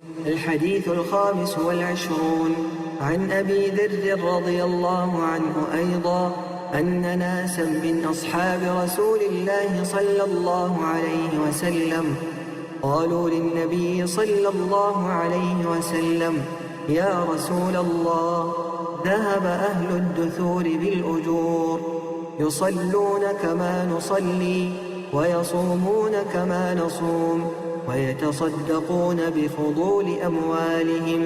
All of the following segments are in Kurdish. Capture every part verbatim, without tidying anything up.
الحديث الخامس والعشرون، عن أبي ذر رضي الله عنه أيضا أن ناسا من أصحاب رسول الله صلى الله عليه وسلم قالوا للنبي صلى الله عليه وسلم: يا رسول الله، ذهب أهل الدثور بالأجور، يصلون كما نصلي، ويصومون كما نصوم، ويتصدقون بفضول أموالهم.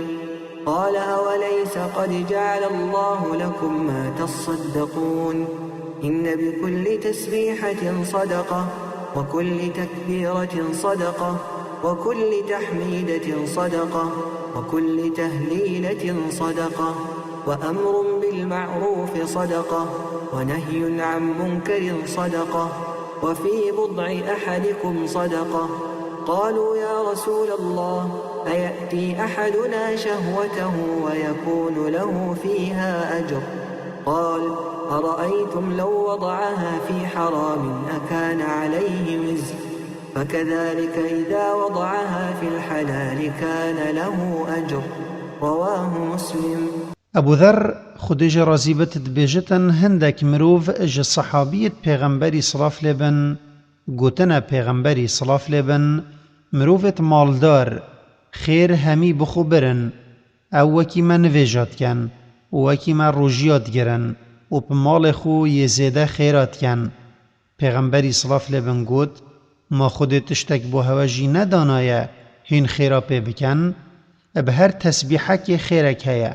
قال: أوليس قد جعل الله لكم ما تصدقون؟ إن بكل تسبيحة صدقة، وكل تكبيرة صدقة، وكل تحميدة صدقة، وكل تهليلة صدقة، وأمر بالمعروف صدقة، ونهي عن منكر صدقة، وفي بضع أحدكم صدقة. قالوا: يا رسول الله، أيأتي أحدنا شهوته ويكون له فيها أجر؟ قال: أرأيتم لو وضعها في حرام أكان عليه وزر؟ فكذلك إذا وضعها في الحلال كان له أجر. رواه مسلم. Ebû Dher, Xwedê jê razî bit, dibêjit: Hindek mirov ji sehabiyêt Pêxemberî silav lê bin gotine, Pêxemberî silav lê bin, mirovêt maldar, xêr hemî bi xwe birin, ew wekî me nivêja dikin û wekî me rojiya digirin û bi malê xwe yê zêde xêra dikin. Pêxemberî silav lê bin got: Ma Xwedê tiştek bo hewe jî nedanaye hîn xêra pê bikin? Bi her tesbîhekê xêrek heye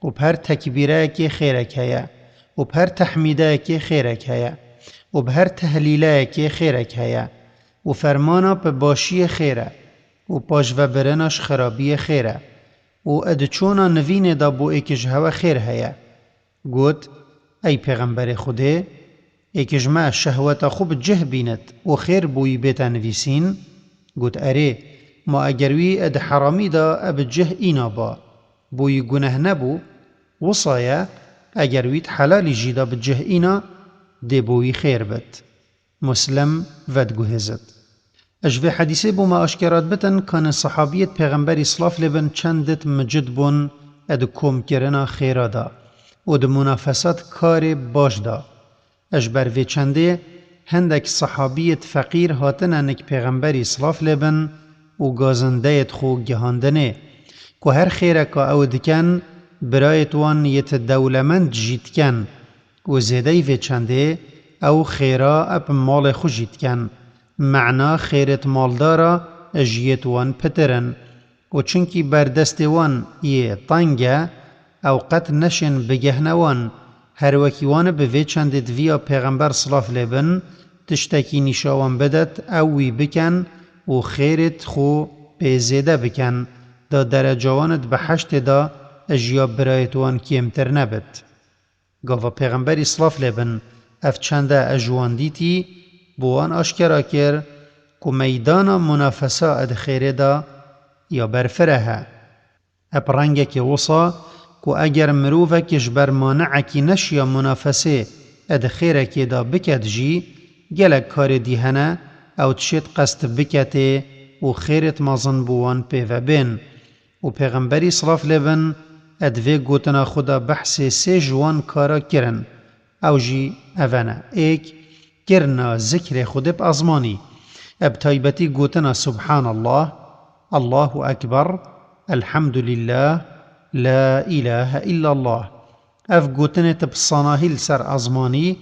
û bi her tekbîreyekê xêrek heye û bi her tehmîdeyekê xêrek heye û bi her tehlîleyekê xêrek heye û fermana bi başiyê xêr e û paşvebirina ji xirabiyê xêr e û di çona nivînê de bo êkê ji hewe xêr heye. Got: Ey Pêxemberê Xwedê, êkê ji me şehweta xwe bi cih bînit û xêr bo wî bête nivîsîn? Got: Erê, ma eger wî di heramî de bi cih îna ba, bo wî guneh nebû? Wisa ye, eger wî di helalî jî de bi cih îna, dê bo wî xêr bit. Muslim vediguhêzit. Ji vê hedîsê bo me aşkera dibitin, kanê sehabiyêt Pêxemberî silav lê bin çend dit micid bûn di komkirina xêra de û di munafesat karê baş de. Ji ber vê çendê hindek sehabiyêt feqîr hatine nik Pêxemberî silav lê bin û gazindeyêt xwe gihandinê ku her xêreka ew dikin, birayêt wan yêt dewlemend jî dikin. Û zêdeyî vê çendê ew xêra eb malê xwe jî dikin. Mena xêrêt maldara ji yêt wan pitir in. Û çunkî ber destê wan yê teng e, ew qet neşên bigehne wan. Her wekî wan bi vê çendê di viya Pêxember silav lê bin, tiştekî nîşa wan bidet, ew wî bikin û xêrêt xwe pê zêde bikin, da dereca wan di behiştê de ji ya birayêt wan kêmtir nebit. Gava Pêxemberî silav lê bin ev çende ji wan dîtî, bo wan aşkera kir ku meydana munafesa di xêrê de ya berfireh e. Eb rengekê wisa ku eger mirovek ji ber maniekî neşiya munafesê di xêrekê de biket jî, gelek karê dî hene ew dişêt qest biketê û xêrêt mezin bo wan pê ve bên. Û Pêxemberî silav lê bin, di vê gotina xwe de behsê sê ji wan kara kirin. Ew jî ev ne: êk, kirina zikrê Xwedê bi ezmanî, bi taybetî gotina Subhanallah, Allahu Ekber, Elhamdulillah, La ilahe illallah. Ev gotinê tu bi sanahî li ser ezmanî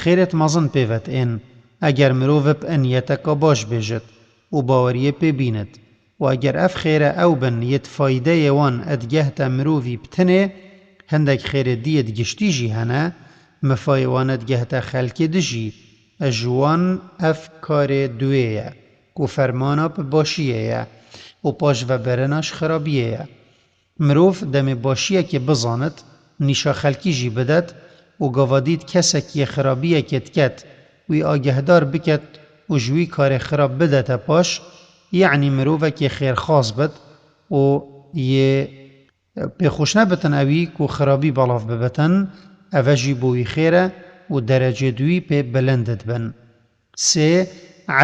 xêrêt mezin pê ve diên, eger mirov bi niyeteka baş bêjit û baweriyê pê bînit. Û eger ev xêre ew bin yêt faydeyê wan digehte mirovî bi tinê, hindek xêrê diyêt giştî jî hene, mifayê wan digehte xelkê di jî, ji wan ev karê duwê ye, ku fermana bi başiyê ye û paşvebirina ji xirabiyê ye. Mirov demê başiyekê bizanit, nîşa xelkî jî bidet û gava dît kesek yê xirabiyekê diket, wî agehdar biket û ji wî karê xirab bidete paş, yanî mirovekê xêrxwaz bit û yê pê xweş nebitin ewî ku xirabî belav bibitin, eve jî bo wî xêr e û derecê di wî pê bilind dibin. Sê,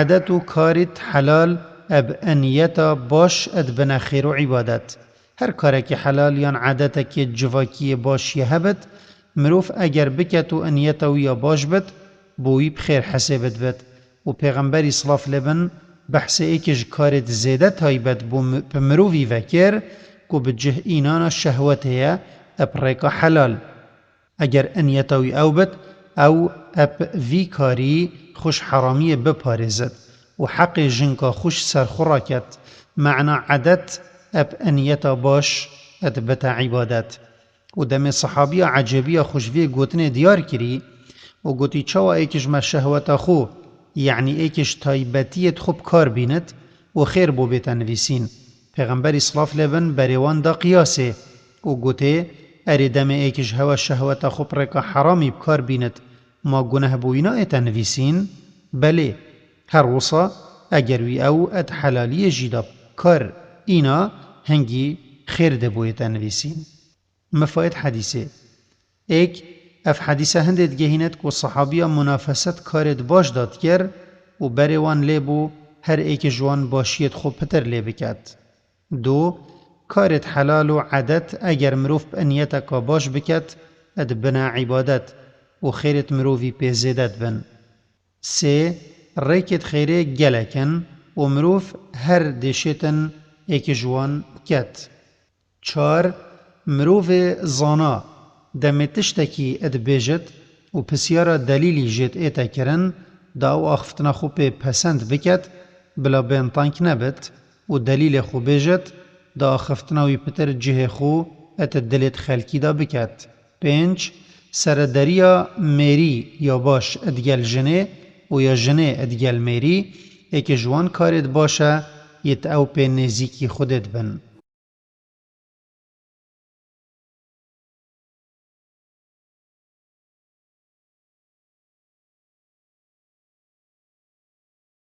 edet û karît helal Eb eniyeta baş ed bine xêr û îbadet. Her karekî helal yan edetekê civakiyê baş yê hebit, mirov eger biket û eniyeta wî ya baş bit, bo wî bi xêr hesêbit bit. Û Pêxemberî silav lê bin behsê êkê ji karê di zêde taybet bo mi-, bi mirovî vekir ku bi cih înana şehwetê ye, eb rêka helal. Eger eniyeta wî ew bit, ew eb vî karî xwe ji heramiyê biparêzit û heqê jinka xwe ji ser xwe raket, mena edet eb eniyeta baş ed bite îbadet. Û demê sehabiya ecêbiya xwe ji vê gotinê diyar kirî û gotî, çawa êkê ji me şehweta xwe, yanî êkê ji taybetiyê xwe bi kar bînit û xêr bo bête nivîsîn? Pêxemberî silav lê bin berê wan da qiyasê û gotê, erê demê êkê ji hewa şehweta xwe bi rêka heramî bi kar bînit, ma guneh bo wî nayête nivîsîn? Belê. Her wisa eger wî ew ed helaliyê jî da bi kar, îna hingî xêr de bo yête nivîsîn. Mifayet hedîsê. Êk, ev hedîse hindê digehînet ku sehabiya munafeset karêt baş da dikir û berê wan lê bû her êkê ji wan başiyêt xwe pitir lê biket. Du, karêt helal û edet eger mirov bi niyeteka baş biket, ed bine îbadet û xêrêt mirovî pê zêde dibin. Sê, rêkêt xêrê gelek in û mirov her dêşêtin êkê ji wan ket. Çar, mirovê zana demê tiştekî dibêjit û pisyara delîlî jêt ête kirin, da ew axiftina xwe pê pesend biket, bila bên tank nebit û delîlê xwe bêjit, da axiftina wî pitir cihê xwe ete dilêt xelkî de biket. Pênc, serederiya mêrî ya baş digel jinê û ya jinê digel mêrî, êkê ji wan karêt baş e, yêt ew pê nêzîkî Xwedê dibin.